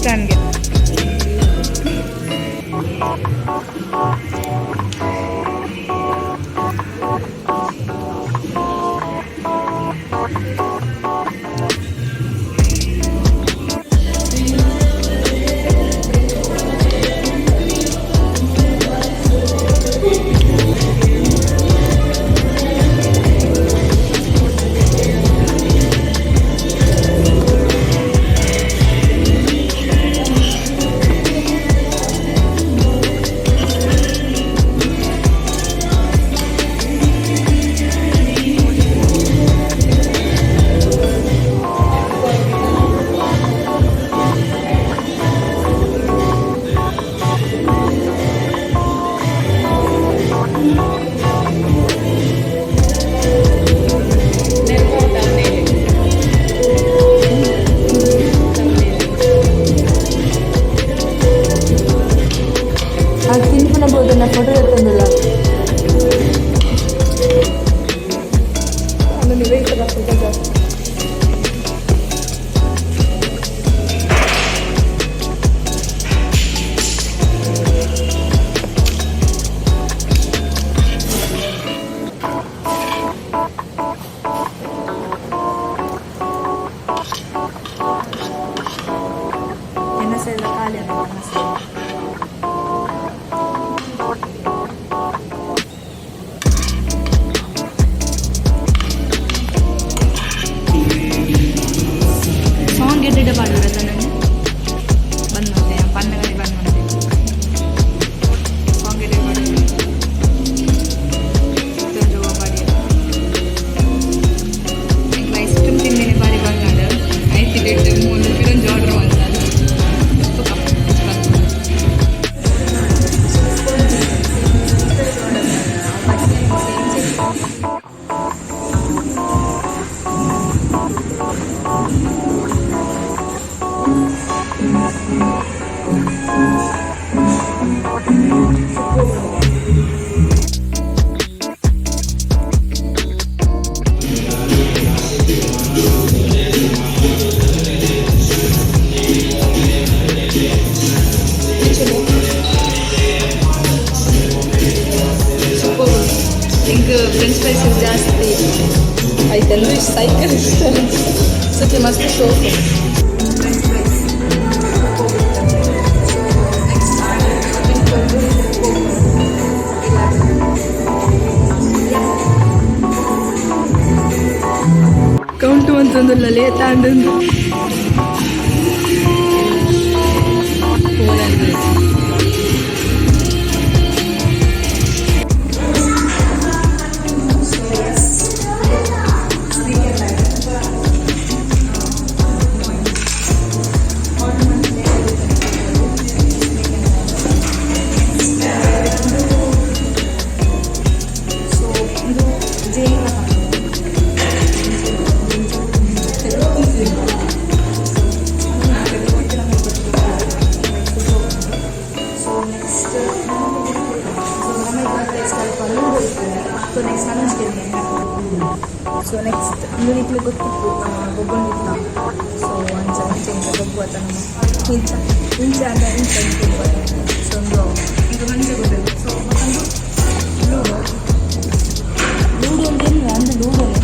ಸ್ಟ್ಯಾಂಡ್ಗೆ. ಅದು ತಿನ್ಪುನ ಬೋದನ್ನ ಫೋಟೋ ಎತ್ತೊಂದಿಲ್ಲ. ಅದು ನಿವೇಶದ ಫೋಟೋ ಜಾಸ್ತಿ. ಎನ್ನ ಸೈಡ್ ಖಾಲಿ ಅಲ್ಲ, ಎನ್ನ ಸೈಡ್. ಸಾಂಗ್ ಎಡ್ಡೆ ಪಾಡುವ ನಾನು ಬಂದ್ ಮತ್ತೆ ಪನ್ನಗಡೆ ಬಂದ್ ಮತ್ತೆ ಸಾಂಗ್ ಎಡ್ಡೆ ಪಾಡುವ ಪಾಡಿ. ಐಸ್ ಕ್ರೀಮ್ ತಿಂದೇನೆ ಬಾರಿ ಬಂದಾಡ ಐತಿ ರೇಟ್ ಮೂರು ಪಿರೊಂಜಿ ಆರ್ಡರ್ ಮಾಡ್ತಾರೆ. ಇಂಕ್ ಫ್ರೆಂಚ್ ಫ್ರೈಸ್ ಜಾಸ್ತಿ ಆಯ್ತಂದ್ರೆ ಸೈಕಲ್ ಇಷ್ಟ ಸತ್ಯ ಮಸ್ತ್ ಶೋಕು. French fries. So next drink ಬಂದು ಇಲ್ಲ. ಕೌಂಟು ಅಂತಂದಿಲ್ಲ ಲೇತಾಂಡು. ಸೊ ಎಸ್, ವೀಕೆಂಡ್ ಆರ್ಡರ್ ಮಾಡಿ ಸೊ ಇದು ಜೇನ ಸೊ ನೆಕ್ಸ್ಟ್ ಸೊ ನಮಗೆ ನೆಕ್ಸ್ಟ್ ಅಲ್ಪ ಲೂಡೋ ಇತ್ತು. ಸೊ ನೆಕ್ಸ್ಟ್ ನಾನು ಸೊ ನೆಕ್ಸ್ಟ್ ಇಂದು ನಿಕ್ಲೆ ಗೊತ್ತಿತ್ತು ನಮ್ಮ ಗೊಬ್ಬೊಂದಿತ್ತ. ಸೊ ಅಂಚ ಅಂಚ ಇಂಚ ಗೊಬ್ಬು ಅತ್ತ ನಮ್ಮ ಇಂಚ ಇಂಚ ಅಂದ ಇಂಚ ಇಂಚ ಗೊಬ್ಬು. ಸೊ ಒಂದು ಈಗ ಮಂಚ ಗೊತ್ತಿಲ್ಲ. ಸೊ ಮತ್ತೊಂದು ಲೂಡೋ. ಲೂಡೋ ಅಂದ್ರೆ ಏನು ಅಂದ್ರೆ ಲೂಡೋನೇ.